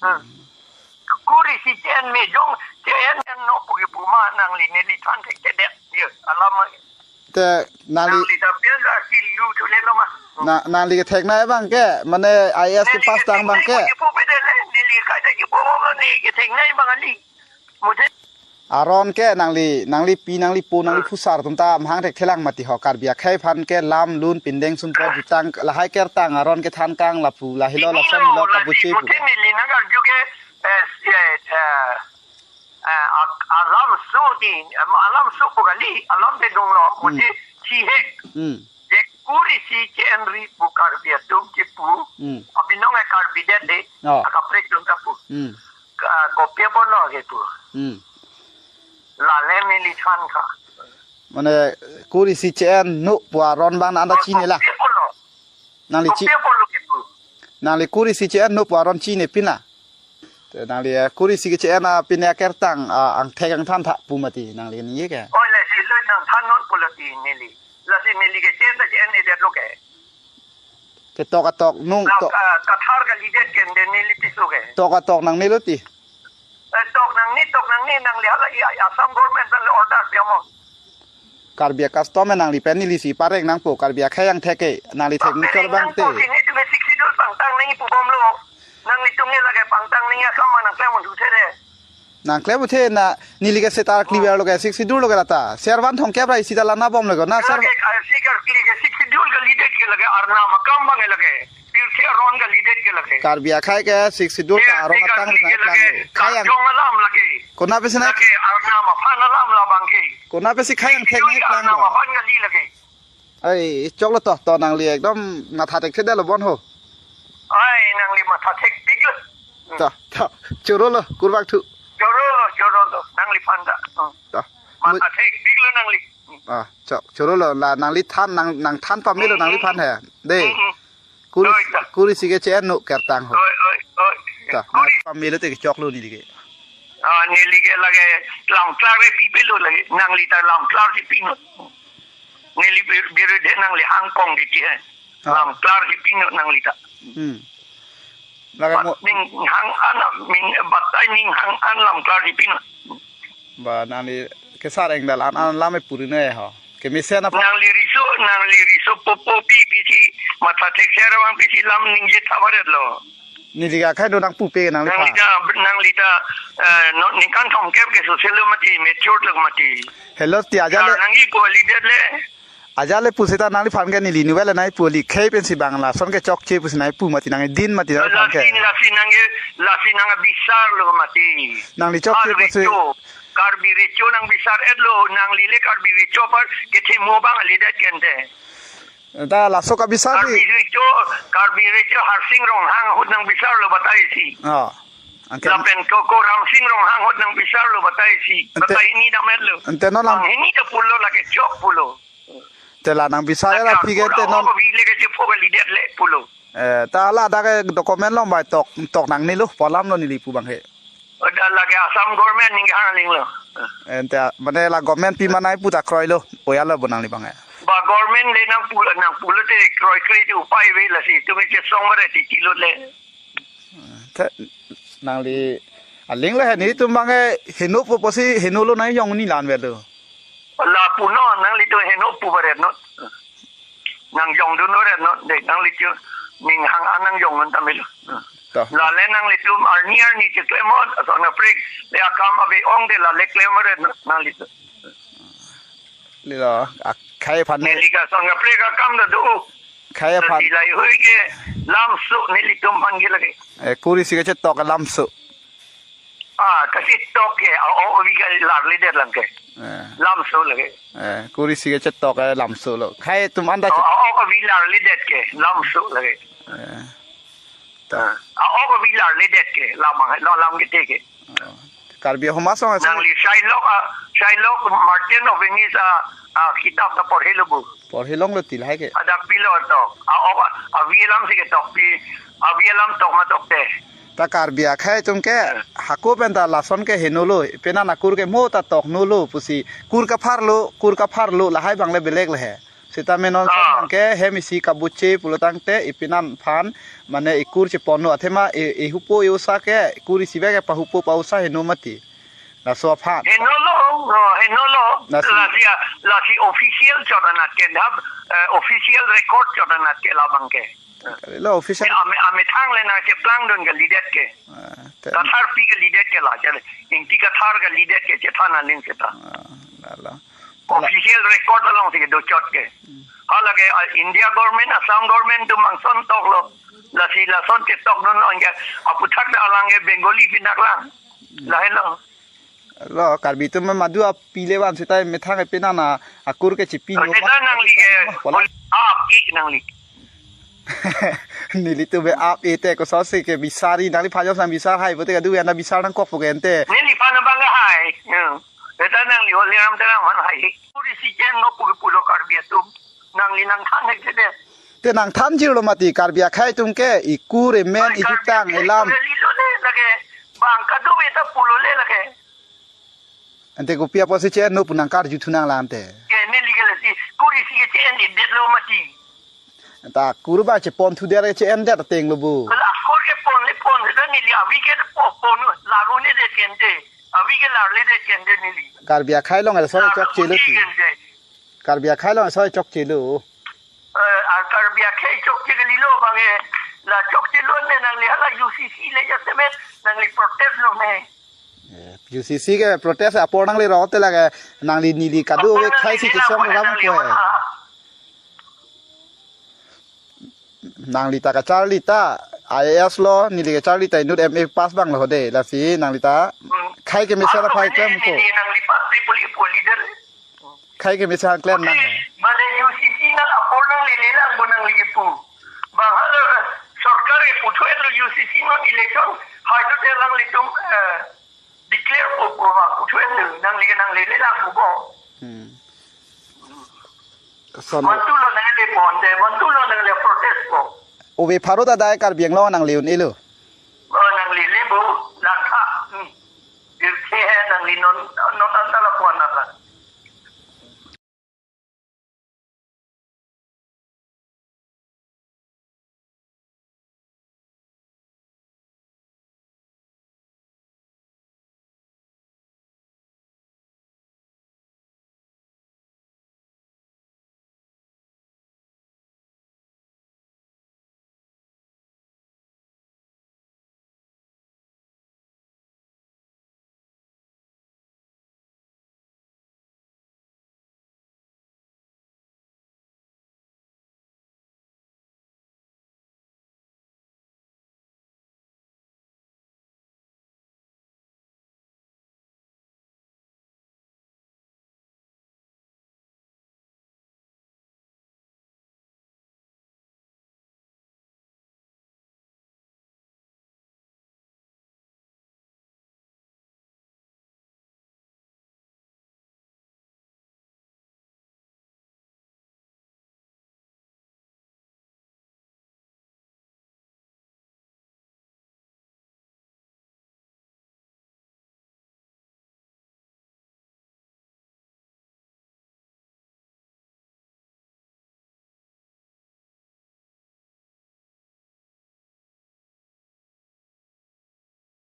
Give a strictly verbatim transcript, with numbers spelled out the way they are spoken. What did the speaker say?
Hmm. Kur isi che-en me jong, che-en en no pu kipu ma nangli neli than thekthedet. Ye, alam ma. Te nangli, nangli ta pia ga si lu thu le lo ma. Na, nangli ketheknei abang ke, mane I A S neli kepass tang abang ketheknei ke. Kipu pe de le, neli kaita kipu lo ne ketheknei abang ali. Muthe. Aron ke nangli, nanglipi, nanglipo, nangli, ah, phusar atum ta amahang thekthelang mati ho, Karbi akhei aphan ke lam lun pindeng sumpot jutang lahai kertang aron kethan kang lapu lahelo lason lo kabuche pu. Muthe neli nang arju ke, eh, eh, eh, eh, a-, alam so di, em, alam so pu kali, alam te dong lo, hmm, muthe chihek. Hmm. Je kur isi che-en ri pu Karbi atum kipu. Hmm. Abinong e Karbi det de. Oh. Akaprek atum ta pu. Hmm. Ka, kopi apotlo kipu. Hmm. Lale neli than kha. Mane kur isi che-en no pu aron abang anda chini la. Kopi apotlo. Nangli chi-, kopi apotlo kipu. Nangli kur isi che-en no pu aron chinine pina. Te nangli, eh, kur isi ke che-en a pine akertang, ah, angthek angthan tha pu mati nangli ningje ke. Oi, lasi lo nangthan non pulo ti neli. Lasi neli ke che-en ta che-en-edet lo ke. Ketok atok nung. Na tok. Ka, kathar kalidet ke de neli piso ke. Tok atok nangne lo ti. Eh, tok nangne, tok nangne, nangli hala i, i Assam government nangli order pi mo. Karbi a-custom e nangli pen neli si pareng nangpo, Karbi akhei angthek ke nangli thek ni chor abang te. Nangpo, ini tu Sixth Schedule pangtang nangji pu bomlo. Nanglitum ke lake pangtang nangji akam ma nangklem unthu the de. Nangklem unthu na neli ke setar clear lo ke Sixth Schedule lo ke lata. Ser van thomkep ra isi ta lana bomlo ko na ser. Lake, ah, si Karbi ke Sixth Schedule kalidet ke lake arnam akam abang lake. Pirthe aron kalidet ke lake. Karbi akhei ke Sixth Schedule ta aron atang nang ke lake. Khei ang. Karjong alam lake. Kona pesi nai. Lake arnam aphan alam labang ke. Kona pesi khei angthek nangji klang lo. Arnam aphan kali lake. Ai, choklo to, to nangli ekdom matha thekthedetlo bon ho. Ai, nangli matha thekpiklo. To, to, chorolo, kurvangthu. Chorolo, chorolo, nangliphan ta. Hmm. To. Matha thekpiklo nangli. Ah, chok, chorolo, la nangli than, nang, nangthan pamelo, hmm, nangliphan he. De. Hmm, hmm. Kur isi, oi, ta. Kur isi ke che-en no kertang ho. Oi, oi, oi. Ta, kur isi. Nangpamelo te choklo neli ke. Ah, neli ke lake lam klar re pipelo lake, nangli ta lam klar si pino. Neli bir-, birudhe nangli hangkong di ti he. Ah. Lam klar si pino nangli ta. Hmm. Lake bat mo- ning hang an, min batai ning hang an lam klar si pino. Ba nangli kesar engdal an an lam e puri noi ho. Kemesen apa? Nangli riso, nangli riso popo pi pisi matha thekser abang pisi lam ningje tha baret lo. Neli ke akhei do nangpupe nangli nangli pha. Ta, nangli ta, eh, no, ningkan thomkep ke soselo mati, mature lo mati. Hello, ti ajat le. Nangji pu kalidet le. Ajat le pusita nangliphan ke neli nubel nai pu li khei pensi bang lason ke chokche pusi nai pu mati nangdin mati nangphan ke. Lasi, lasi nangke, lasi nang bisar lo mati. Nangli chokche pusi. Karbi recho, Karbi recho nang bisar-etlo, nangli le Karbi recho apar kethemo abang kalidet ke ante. Ta laso kabisar si. Karbi recho, Karbi recho Harsing Ronghang ahut nang bisar lo batai si. Oh. Anke lapen ko, ko Ramsing Ronghang ahut nang bisar lo batai si. Ante batai hini dam-etlo. Ante non lam. Bang hini ta pulo lake chok pulo. Te la nang bisar la phi ke te non. Aho avi le ke chepho kalidet le pulo. Eh, ta la dak ke document long bai tok, tok nangnelo, pu alam lo neli pu abang he. Ada lake Assam government ning hang ling lo. Ante mane la government pi manai pu ta kroilo, oya lo bo nangli abang he. Ba government le nangpu, nangpulo te kroikre te upai ave lasi, tumi chesong mare ti kilo le. Te nangli aling lo he nelitum abang he heno pu pusi henolo nangjong ni la-an avelo. La punon nanglitum heno pu baret non. Nangjongdun baret non. De nanglitum ning hang an nangjongdun ta melo. To. Lale nanglitum arni arni cheklem non. Ason kaprek le akam ave ong de lale klem baret non nanglitum. Lilo, akhei aphan ne. Neli ke ason kaprek akam ta do. Khei aphan. Neli lahei ke lamso nelitum aphan ke lake. Eh, kur isi ke chetok lamso. Ah, kachetok ke, a-ok avi ke larledet lang ke. Eh. Lamso lake. Eh, kur isi ke chetok ke lamso lo. Khei atum anta. Oh, a-ok avi larledet ke, lamso lake. Eh. Ta. Ah, a-ok avi larledet ke, lam, lo lam kete ke. Oh. Karbi ahoma song asong. Nangli Shylock, ah, Shylock Merchant of Venice, ah, ah, kitab ta porhelo bo. Porhelonglo ti lahai ke. Adak pilo tok. A-ok, avi alam si ketok pi, avi alam tok ma tokte. Ta Karbi akhei atum ke, eh, hako pen ta lason ke henolo, penang akur ke mo ta toknolo, pusi kur kapharlo, kur kapharlo, lahai abang le belek le he. Seta me non Ah. Abang ke hem isi kabuche pulo tangte ipinan aphan mane ikur cheponlo athema e, ihupo iusa ke kur isi bek ke pahupo pausa heno mati. Laso aphan. Heno lo, no, heno lo. Lasi. Lasi, lasi official chot anat ke, dap, eh, official record chot anat ke labang ke. Lo official. Ya, ame, amethang le nangcheplangdun kalidet ke. Ah, te- Kathar pi kalidet ke la, chale. Ingti Kathar kalidet ke chethan aling seta. Ah, lalo. Official record alongsi kedochot ke. Halake, ah, India government, Assam government atum angsong toklo. Lasi lason chetokdun ongja. Aputhak ta alang ke Bengali pinak lang. Lahelo. Lo, Karbi atum madu apile van seta methang ipinan akur ke chipin lo. Seta nangli ke, pola. Ap ik nangli. Nelitum be ap ite kososi ke bisari nangli phajok sang bisar hai bote kadu anda bisar nangkokpo ke ente. Neliphan abang ke hai. Hmm. Seta nangli Holiram Terang aphan hai. Kur isi chen no puke pulo Karbi atum. Nangli nangthan hek de. Te nangthan jirlo mati Karbi akhei atum ke ikur emen. Ai, Karbi ihuttang akhei elam. Lilo le lake. Bang kadu beta pulo le lake. Ante kopi apotsi che-en no pu nangkarju thunang la ante. Ke neli ke lasi kur isi ke che-en-edetlo mati. Ta kur ba chepon thudet che-endet ateng lo bu. Kala kur ke pon le pon le neli avi ke po pon laru ne de kente. Avi ke lar le de kente neli. Karbi akhei along eso chokche lo ti. Kente. Karbi akhei along eso chokche lo. Eh, a Karbi akhei chokche kalilo abang ke. La chokche lo ne nangli hala U C C le jasemet nangli protest lo me. Eh, U C C ke protest apor nangli rote lake nangli neli kadu apor ave nangli khei si neli kesong ram nangli ko hai. Nangli ta kacharli ta I A S lo neli kacharli ta inut M A pass abang lo de lasi nangli ta Hmm. Khei kemesen aphai klem ko. Neli nangli party puli puli der. Khei kemesen klem nang. Mane U C C nang apor nanglele lang bo nangli kipu. Bang hala sorkar kipu thu etlo U C C non election hai lo te nanglitum, eh, declare po po bang pu thu etlo nangli nanglele lang bo. Hmm. Son. Mantu lo nangle pon de, mantu lo nangle protest po. Ove pharo ta dai Karbi Anglong nangli un-elo. Oh, nanglele bo, langkha. Hmm. Irthe hai nangli non